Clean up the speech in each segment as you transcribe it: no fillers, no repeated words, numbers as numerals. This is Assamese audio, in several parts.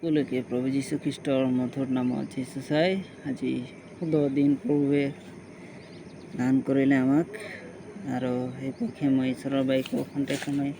সকলোকে প্ৰভু যীশুখ্ৰীষ্টৰ মধুৰ নামত যীশু চাই। আজি সুন্দৰ দিন প্ৰভুৱে দান কৰিলে আমাক আৰু সেই পক্ষে মই ঈশ্বৰৰ বাক্য খন্তেক সময়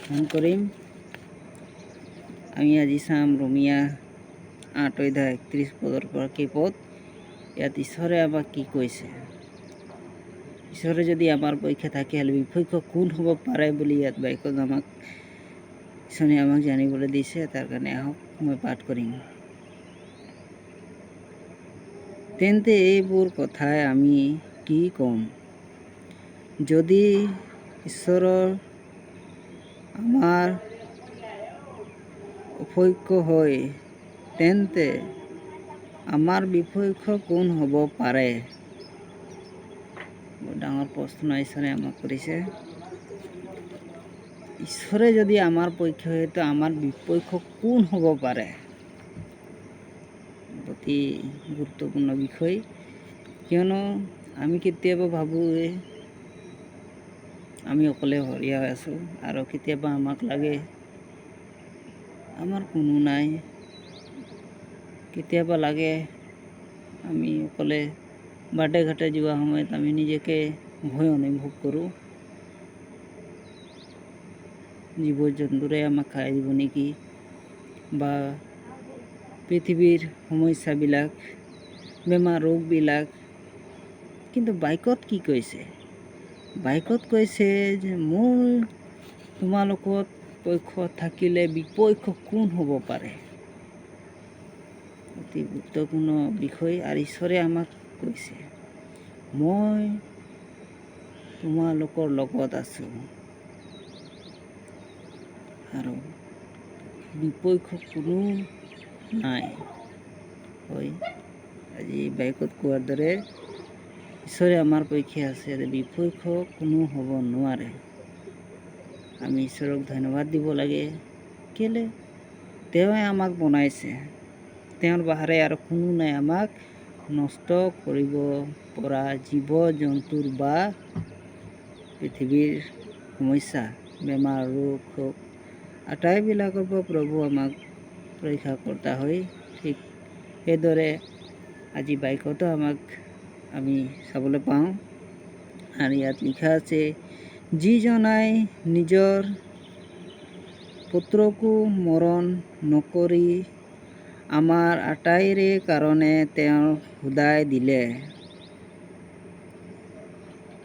দান কৰিম। আমি আজি চাম ৰোমিয়া 8 অধ্যায় 31 পদৰ পৰা কেই পদ। ইয়াত ঈশ্বৰে আমাক কি কৈছে, ঈশ্বৰে যদি আমাৰ পক্ষে থাকে হ'লে বিপক্ষ কোন হ'ব পাৰে বুলি ইয়াত বাক্যত আমাক ঈশ্বৰে আমাক জানিবলৈ দিছে। তাৰ কাৰণে আহক, মই পাঠ কৰিম। তেন্তে এইবোৰ কথাই আমি কি ক'ম? যদি ঈশ্বৰৰ আমাৰ সপক্ষ হয়, তেন্তে আমাৰ বিপক্ষ কোন হ'ব পাৰে? বৰ ডাঙৰ প্ৰশ্ন ঈশ্বৰে আমাক কৰিছে। ঈশ্বৰে যদি আমাৰ পক্ষ হয়, তো আমাৰ বিপক্ষ কোন হ'ব পাৰে? অতি গুৰুত্বপূৰ্ণ বিষয়, কিয়নো আমি কেতিয়াবা ভাবোঁ আমি অকলে সৰীয়া হৈ আছোঁ আৰু কেতিয়াবা আমাক লাগে আমাৰ কোনো নাই। কেতিয়াবা লাগে আমি অকলে বাটে ঘাটে যোৱা সময়ত আমি নিজকে ভয় অনুভৱ কৰোঁ, জীৱ জন্তুৰে আমাক খাই দিব নেকি বা পৃথিৱীৰ সমস্যাবিলাক, বেমাৰ ৰোগবিলাক। কিন্তু বাক্যত কি কৈছে? বাক্যত কৈছে যে মোৰ তোমালোকৰ পক্ষত থাকিলে বিপক্ষ কোন হ'ব পাৰে? অতি গুৰুত্বপূৰ্ণ বিষয়। আৰু ঈশ্বৰে আমাক কৈছে, মই তোমালোকৰ লগত আছোঁ আৰু বিপক্ষ কোনো নাই। হয়, আজি বাক্যত কোৱাৰ দৰে ঈশ্বৰে আমাৰ পক্ষে আছে, বিপক্ষ কোনো হ'ব নোৱাৰে। আমি ঈশ্বৰক ধন্যবাদ দিব লাগে। কেলে? তেওঁৱে আমাক বনাইছে, তেওঁৰ বাহিৰে আৰু কোনো নাই আমাক নষ্ট কৰিব পৰা জীৱ জন্তুৰ বা পৃথিৱীৰ সমস্যা, বেমাৰ, ৰোগ, শোক আটাইবিলাকৰ পৰা প্ৰভু আমাক ৰক্ষাকৰ্তা হৈ। ঠিক সেইদৰে আজি বাক্যতো আমাক আমি চাবলৈ পাওঁ আৰু ইয়াত লিখা আছে, যিজনাই নিজৰ পুত্ৰকো মৰণ নকৰি আমাৰ আটাইৰে কাৰণে তেওঁ শোধাই দিলে,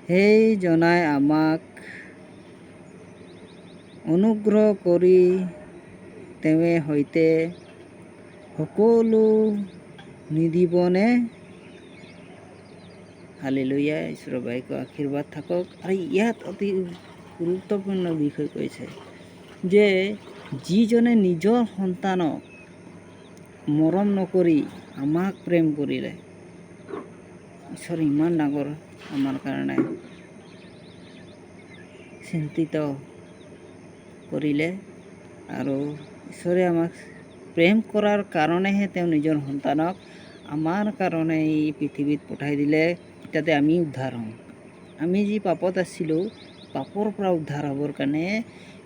সেই জনাই আমাক অনুগ্ৰহ কৰি তেওঁৰে সৈতে সকলো নিদিবনে? হালেলুয়া! ঈশ্বৰৰ বাক্য আশীৰ্বাদ থাকক। আৰু ইয়াত অতি গুৰুত্বপূৰ্ণ বিষয় কৈছে যে যিজনে নিজৰ সন্তানক মৰম নকৰি আমাক প্ৰেম কৰিলে, ঈশ্বৰ ইমান ডাঙৰ আমাৰ কাৰণে চিন্তিত কৰিলে আৰু ঈশ্বৰে আমাক প্ৰেম কৰাৰ কাৰণেহে তেওঁ নিজৰ সন্তানক আমাৰ কাৰণে এই পৃথিৱীত পঠাই দিলে, যাতে আমি উদ্ধাৰ হওঁ। আমি যি পাপত আছিলোঁ, পাপৰ পৰা উদ্ধাৰ হ'বৰ কাৰণে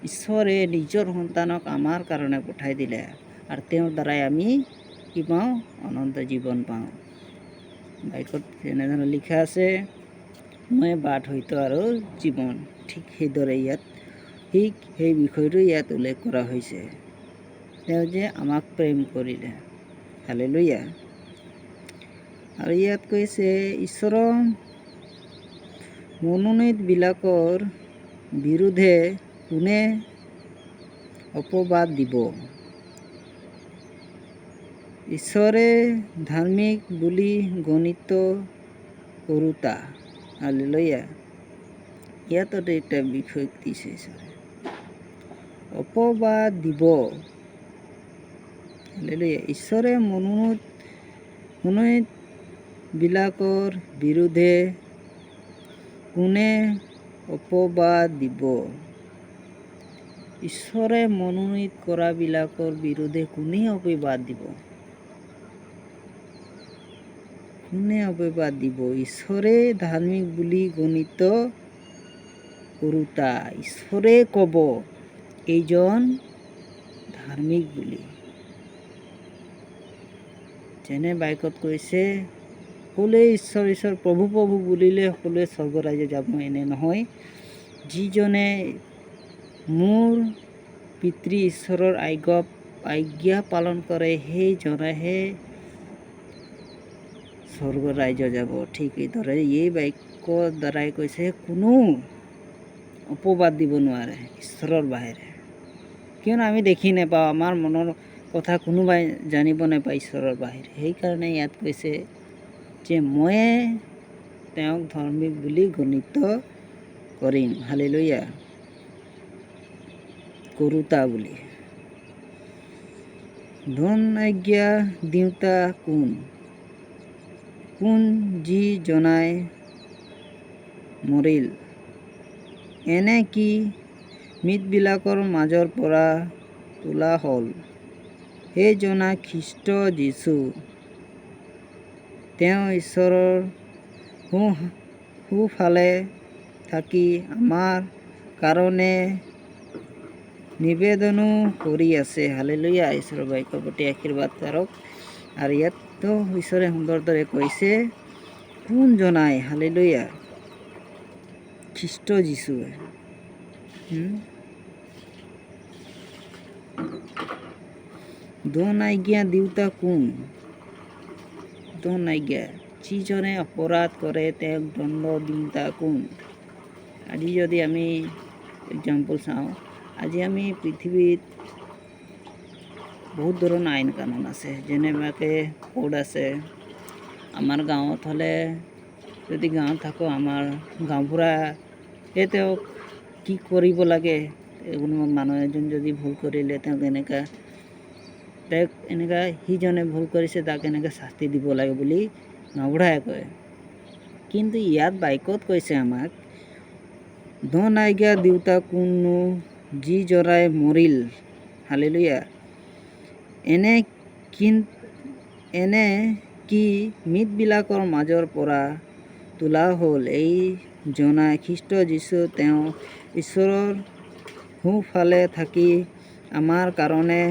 ঈশ্বৰে নিজৰ সন্তানক আমাৰ কাৰণে পঠাই দিলে আৰু তেওঁৰ দ্বাৰাই আমি কি পাওঁ? অনন্ত জীৱন পাওঁ। বাক্যত যেনেধৰণে লিখা আছে, মই বাট, সত্য আৰু জীৱন, ঠিক সেইদৰে ইয়াত ঠিক সেই বিষয়টো ইয়াত উল্লেখ কৰা হৈছে, তেওঁ যে আমাক প্ৰেম কৰিলে। হালেলুয়া! আৰু ইয়াত কৈছে, ঈশ্বৰৰ মনোনীতবিলাকৰ বিৰুদ্ধে কোনে অপবাদ দিব? ঈশ্বৰে ধাৰ্মিক বুলি গণিত কৰোতা। হালেলুয়া! ইয়াত এটা বিষয় দিছে, ঈশ্বৰে অপবাদ দিব। হালেলুয়া! ঈশ্বৰে মনোনীতবিলাকৰ বিৰুদ্ধে কোনে অপবাদ দিব? ঈশ্বৰে মনোনীত কৰাবিলাকৰ বিৰুদ্ধে কোনে অপবাদ দিব? কোনে অপবাদ দিব? ঈশ্বৰে ধাৰ্মিক বুলি গণিত কৰোতা। ঈশ্বৰে ক'ব এইজন ধাৰ্মিক বুলি। যেনে বাক্যত কৈছে, সকলোৱে ঈশ্বৰ ঈশ্বৰ, প্ৰভু প্ৰভু বুলিলে সকলোৱে স্বৰ্গৰাজ্য যাব এনে নহয়, যিজনে মোৰ পিতৃ ঈশ্বৰৰ আজ্ঞা পালন কৰে সেইজনেহে স্বৰ্গ ৰাজ্য যাব। ঠিক এইদৰে এই বাক্যৰ দ্বাৰাই কৈছে, কোনো অপবাদ দিব নোৱাৰে ঈশ্বৰৰ বাহিৰে, কিয়নো আমি দেখি নাপাওঁ, আমাৰ মনৰ কথা কোনোবাই জানিব নাপায় ঈশ্বৰৰ বাহিৰে। সেইকাৰণে ইয়াত কৈছে যে ময়ে তেওঁক ধাৰ্মিক বুলি গণিত কৰিম। হালেলুয়া। কৰোতা বুলি। দণ্ড আজ্ঞা দিওঁতা কোন? কোন যি জনাই মৰিল, এনে কি মৃতবিলাকৰ মাজৰ পৰা তোলা হ'ল, সেইজনা খ্ৰীষ্ট যীশু। তেওঁ ঈশ্বৰৰ সোঁফালে থাকি আমাৰ কাৰণে নিবেদনো কৰি আছে। হালেলুয়া। ঈশ্বৰৰ বাক্যৰ প্ৰতি আশীৰ্বাদ কৰক। আৰু ইয়াততো ঈশ্বৰে সুন্দৰ দৰে কৈছে কোন জনাই। হালেলুয়া। খ্ৰীষ্ট যীশুৱে। দণ্ড আজ্ঞা দিওঁতা কোন? দণ্ড আজ্ঞা, যিজনে অপৰাধ কৰে তেওঁক দণ্ড দিওঁতা কোন? আজি যদি আমি এক্সাম্পল চাওঁ, আজি আমি পৃথিৱীত বহুত ধৰণৰ আইন কানুন আছে, যেনেকুৱাকৈ কোৰ্ট আছে। আমাৰ গাঁৱত হ'লে, যদি গাঁৱত থাকোঁ, আমাৰ গাঁওবুঢ়া এই তেওঁক কি কৰিব লাগে, কোনোবা মানুহ এজন যদি ভুল কৰিলে তেওঁক এনেকুৱা সিজনে ভুল কৰিছে, তাক এনেকৈ শাস্তি দিব লাগে বুলি গাঁওবুঢ়াই কয়। কিন্তু ইয়াত বাক্যত কৈছে আমাক, দণ্ড আজ্ঞা দিওঁতা কোননো? যি জনাই মৰিল। হালেলুয়া। এনে কি মৃতবিলাকৰ মাজৰ পৰা তোলা হ'ল, এই জনা খ্ৰীষ্ট যীশু। তেওঁ ঈশ্বৰৰ সোঁফালে থাকি আমাৰ কাৰণে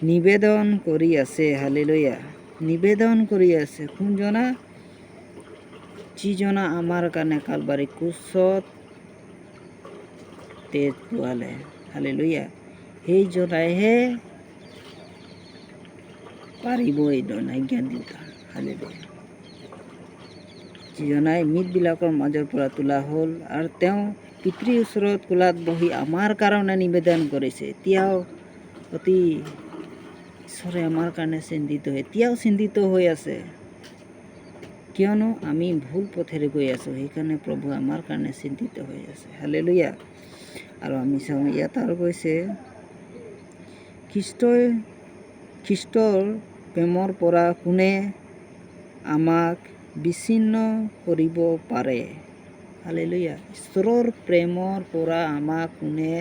নিবেদন কৰি আছে। হালেলুয়া। নিবেদন কৰি আছে কোনজনা? যিজনা আমাৰ কাৰণে কালবাৰী ক্ৰুচত তেজ বোৱালে। হালেলুয়া। সেইজনাইহে পাৰিব এই আজ্ঞা দিওঁতা। হালেলুয়া। যিজনাই মৃতবিলাকৰ মাজৰ পৰা তোলা হ'ল আৰু তেওঁ পিতৃৰ ওচৰত কোলাত বহি আমাৰ কাৰণে নিবেদন কৰিছে। এতিয়াও অতি ঈশ্বৰে আমাৰ কাৰণে চিন্তিত হৈ, এতিয়াও চিন্তিত হৈ আছে, কিয়নো আমি ভুল পথেৰে গৈ আছোঁ। সেইকাৰণে প্ৰভু আমাৰ কাৰণে চিন্তিত হৈ আছে। হালেলুয়া। আৰু আমি চাওঁ, ইয়াত আৰু কৈছে, খ্ৰীষ্টৰ প্ৰেমৰ পৰা কোনে আমাক বিচ্ছিন্ন কৰিব পাৰে? হালেলুয়া। ঈশ্বৰৰ প্ৰেমৰ পৰা আমাক কোনে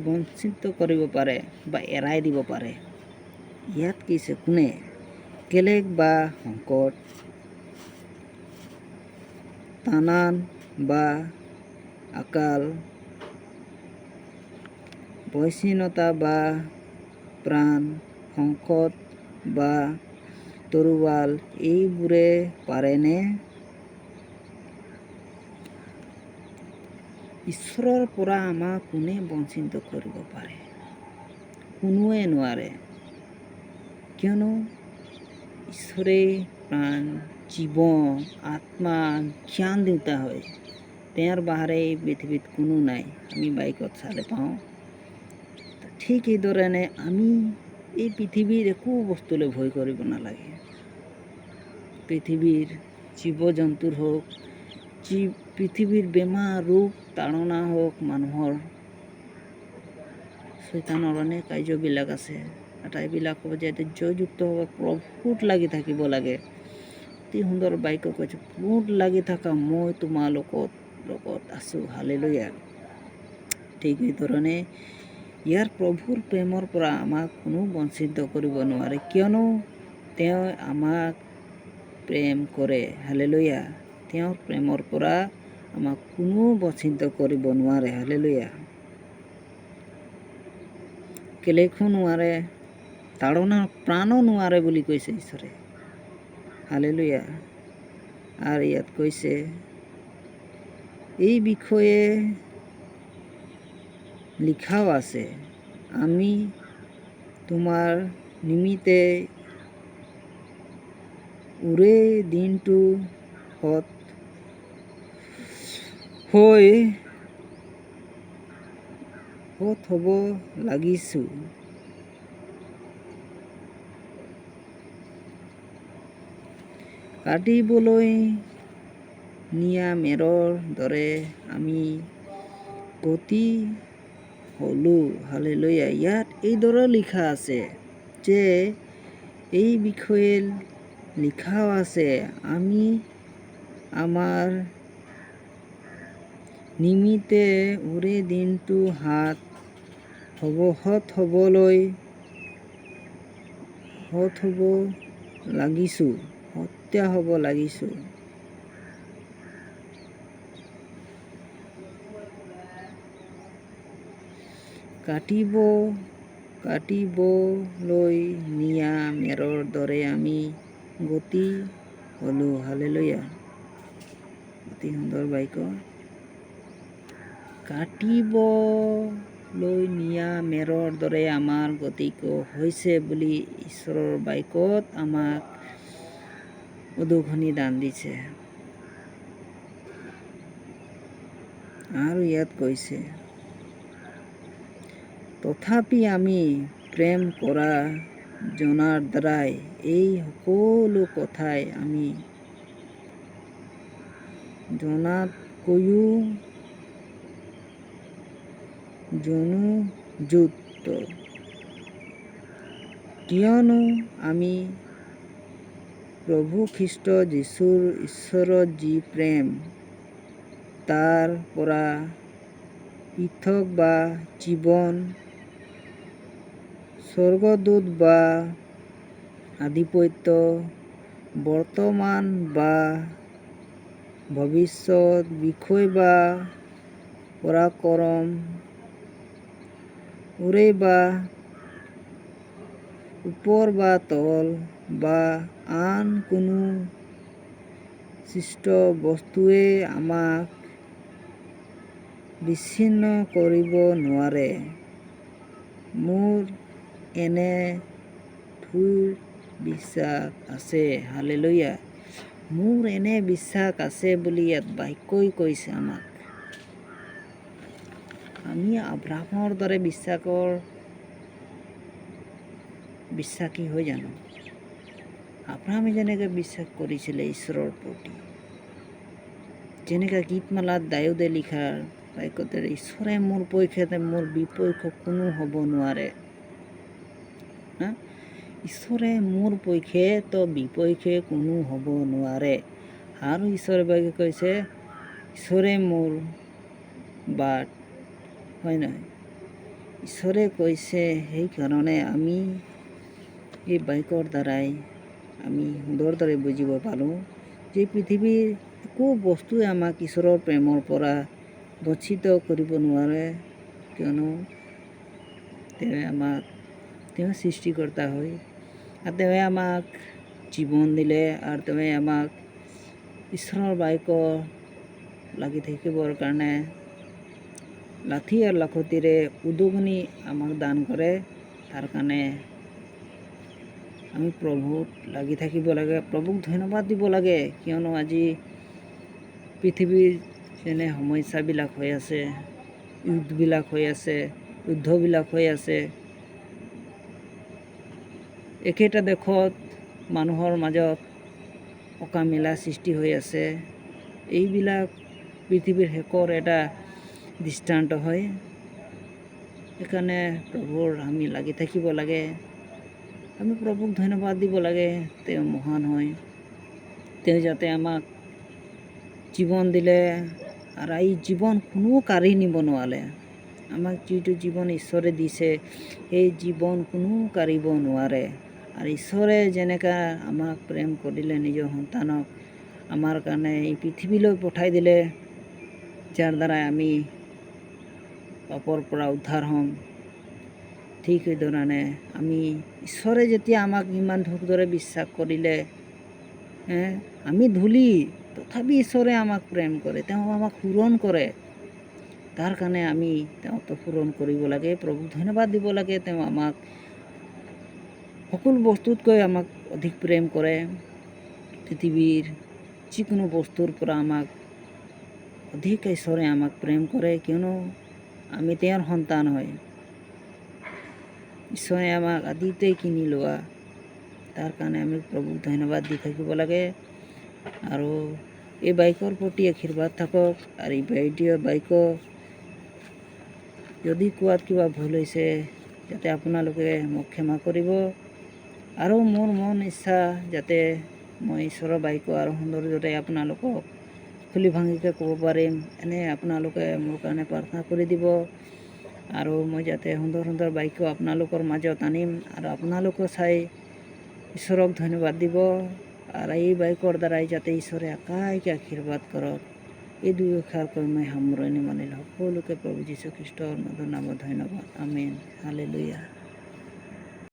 বঞ্চিত কৰিব পাৰে বা এৰাই দিব পাৰে? ইয়াত কৈছে কোনে? ক্লেশ বা সংকট, তাড়না বা আকাল, ভয়াসীনতা বা প্ৰাণ সংকট বা তৰোৱাল, এইবোৰে পাৰেনে ঈশ্বৰৰ পৰা আমাক কোনে বঞ্চিত কৰিব পাৰে? কোনোৱে নোৱাৰে, কিয়নো ঈশ্বৰে প্ৰাণ, জীৱন, আত্মা, জ্ঞান দিওঁতা হয়। তেওঁৰ বাহিৰে এই পৃথিৱীত কোনো নাই, আমি বাক্যত চালে পাওঁ। ঠিক এইধৰণে আমি এই পৃথিৱীৰ একো বস্তুলৈ ভয় কৰিব নালাগে। পৃথিৱীৰ জীৱ জন্তুৰ হওক, যি পৃথিৱীৰ বেমাৰ, ৰোগ, তাড়না হওক, মানুহৰ চয়তানৰ অনেক কাৰ্যবিলাক আছে, আটাইবিলাক হ'ব যে জয়যুক্ত হ'ব প্ৰভুত লাগি থাকিব লাগে। অতি সুন্দৰ বাক্য কৈছে, প্ৰভুত লাগি থাকা, মই তোমালোকৰ লগত আছোঁ। হালেলুয়া। ঠিক এইধৰণে ইয়াৰ প্ৰভুৰ প্ৰেমৰ পৰা আমাক কোনো বঞ্চিত কৰিব নোৱাৰে, কিয়নো তেওঁ আমাক প্ৰেম কৰে। হালেলুয়া। তেওঁৰ প্ৰেমৰ পৰা আমাক কোনো বঞ্চিত কৰিব নোৱাৰে। হালেলুয়া। ক্লেশো নোৱাৰে, তাড়না প্ৰাণো নোৱাৰে বুলি কৈছে ঈশ্বৰে। হালেলুয়া। আৰু ইয়াত কৈছে, এই বিষয়ে লিখাও আছে, আমি তোমাৰ নিমিত্তে ওৰে দিনটো হত হৈ হত হ'ব লাগিছোঁ। কাটিবলৈ নিয়া মেৰৰ দৰে আমি গতি হ'লোঁ। হালেলুয়া। ইয়াত এইদৰে লিখা আছে যে এই বিষয়ে লিখাও আছে, আমি আমাৰ নিমিত্তে ওৰে দিনটো হত হ'বলৈ হত হ'ব লাগিছোঁ, হত্যা হ'ব লাগিছোঁ। কাটিবলৈ নিয়া মেৰৰ দৰে আমি গতি হ'লোঁ। হালেলুয়া। অতি সুন্দৰ বাক্য। কাটিবলৈ নিয়া মেৰৰ দৰে আমাৰ গতি হৈছে বুলি ঈশ্বৰৰ বাক্যত আমাক উদগনি দান দিছে। আৰু ইয়াত কৈছে, তথাপি আমি প্ৰেম কৰা জনাৰ দ্বাৰাই এই সকলো কথাই আমি জনাতকৈও জনুযুক্ত। কিয়নো আমি প্ৰভু খ্ৰীষ্ট যীশুৰ ঈশ্বৰত যি প্ৰেম, তাৰ পৰা পৃথক বা জীৱন, স্বৰ্গদূত বা আধিপত্য, বৰ্তমান বা ভৱিষ্যত বিষয় বা পৰাক্ৰম, ওৰে বা ওপৰ বা তল বা আন কোনো সৃষ্ট বস্তুৱে আমাক বিচ্ছিন্ন কৰিব নোৱাৰে। মোৰ এনে দৃঢ় বিশ্বাস আছে। হালেলুয়া। মোৰ এনে বিশ্বাস আছে বুলি ইয়াত বাক্যই কৈছে আমাক। আমি আব্ৰাহামৰ দৰে বিশ্বাসী হৈ জানো? আব্ৰাহামে যেনেকৈ বিশ্বাস কৰিছিলে ঈশ্বৰৰ প্ৰতি, যেনেকৈ গীতমালাত দায়ূদে লিখা বাক্যতে, ঈশ্বৰে মোৰ পক্ষে, মোৰ বিপক্ষ কোনো হ'ব নোৱাৰে। হা? ঈশ্বৰে মোৰ পক্ষে, তো বিপক্ষে কোনো হ'ব নোৱাৰে। আৰু ঈশ্বৰে বাক্য কৈছে, ঈশ্বৰে মোৰ বাট, হয় নহয়? ঈশ্বৰে কৈছে। সেইকাৰণে আমি এই বাক্যৰ দ্বাৰাই আমি সুন্দৰ দৰে বুজিব পাৰোঁ যে পৃথিৱীৰ একো বস্তুৱে আমাক ঈশ্বৰৰ প্ৰেমৰ পৰা বঞ্চিত কৰিব নোৱাৰে, কিয়নো তেওঁৱে আমাক, তেওঁ সৃষ্টিকৰ্তা হয় আৰু তেওঁৱে আমাক জীৱন দিলে আৰু তেওঁৱে আমাক ঈশ্বৰৰ বাক্য লাগি থাকিবৰ কাৰণে লাঠি আৰু লাখুটিৰে উদগনি আমাক দান কৰে। তাৰ কাৰণে আমি প্ৰভুত লাগি থাকিব লাগে, প্ৰভুক ধন্যবাদ দিব লাগে, কিয়নো আজি পৃথিৱীৰ যেনে সমস্যাবিলাক হৈ আছে, যুদ্ধবিলাক হৈ আছে, যুদ্ধবিলাক হৈ আছে, একেটা দেশত মানুহৰ মাজত অকামিলা সৃষ্টি হৈ আছে, এইবিলাক পৃথিৱীৰ শেষৰ এটা দৃষ্টান্ত হয়। সেইকাৰণে প্ৰভুৰ আমি লাগি থাকিব লাগে, আমি প্ৰভুক ধন্যবাদ দিব লাগে। তেওঁ মহান হয়, তেওঁ যাতে আমাক জীৱন দিলে আৰু এই জীৱন কোনো কাঢ়ি নিব নোৱাৰে। আমাক যিটো জীৱন ঈশ্বৰে দিছে, সেই জীৱন কোনো কাঢ়িব নোৱাৰে। আৰু ঈশ্বৰে যেনেকা আমাক প্ৰেম কৰিলে, নিজৰ সন্তানক আমাৰ কাৰণে এই পৃথিৱীলৈ পঠাই দিলে, যাৰ দ্বাৰাই আমি পাপৰ পৰা উদ্ধাৰ হ'ম, ঠিক সেইধৰণে আমি ঈশ্বৰে যেতিয়া আমাক ইমান দৰে বিশ্বাস কৰিলে, আমি ধূলি, তথাপি ঈশ্বৰে আমাক প্ৰেম কৰে, তেওঁ আমাক পূৰণ কৰে। তাৰ কাৰণে আমি তেওঁক পূৰণ কৰিব লাগে, প্ৰভুক ধন্যবাদ দিব লাগে। তেওঁ আমাক সকলো বস্তুতকৈ আমাক অধিক প্ৰেম কৰে। পৃথিৱীৰ যিকোনো বস্তুৰ পৰা আমাক অধিক ঈশ্বৰে আমাক প্ৰেম কৰে, কিয়নো আমি তেওঁৰ সন্তান হয়। ঈশ্বৰে আমাক আদিতেই কিনি লোৱা। তাৰ কাৰণে আমি প্ৰভুক ধন্যবাদ দি থাকিব লাগে। আৰু এই বাক্যৰ প্ৰতি আশীৰ্বাদ থাকক। আৰু এই ভিডিঅ' বাক্য যদি কোৱাত কিবা ভুল হৈছে, যাতে আপোনালোকে মোক ক্ষমা কৰিব। আৰু মোৰ মন ইচ্ছা যাতে মই ঈশ্বৰৰ বাক্য আৰু সৌন্দৰ্যতে আপোনালোকক খুলি ভাঙিকৈ ক'ব পাৰিম, এনে আপোনালোকে মোৰ কাৰণে প্ৰাৰ্থনা কৰি দিব। আৰু মই যাতে সুন্দৰ সুন্দৰ বাক্য আপোনালোকৰ মাজত আনিম আৰু আপোনালোকেও চাই ঈশ্বৰক ধন্যবাদ দিব। আৰু এই বাক্যৰ দ্বাৰাই যাতে ঈশ্বৰে আকাইকে আশীৰ্বাদ কৰক, এই দুআষাৰ কৈ মই সামৰণি মানিলোঁ। সকলোকে প্ৰভু যীশুখ্ৰীষ্টৰ মধুৰ নামত ধন্যবাদ। আমেন, হালেলুয়া।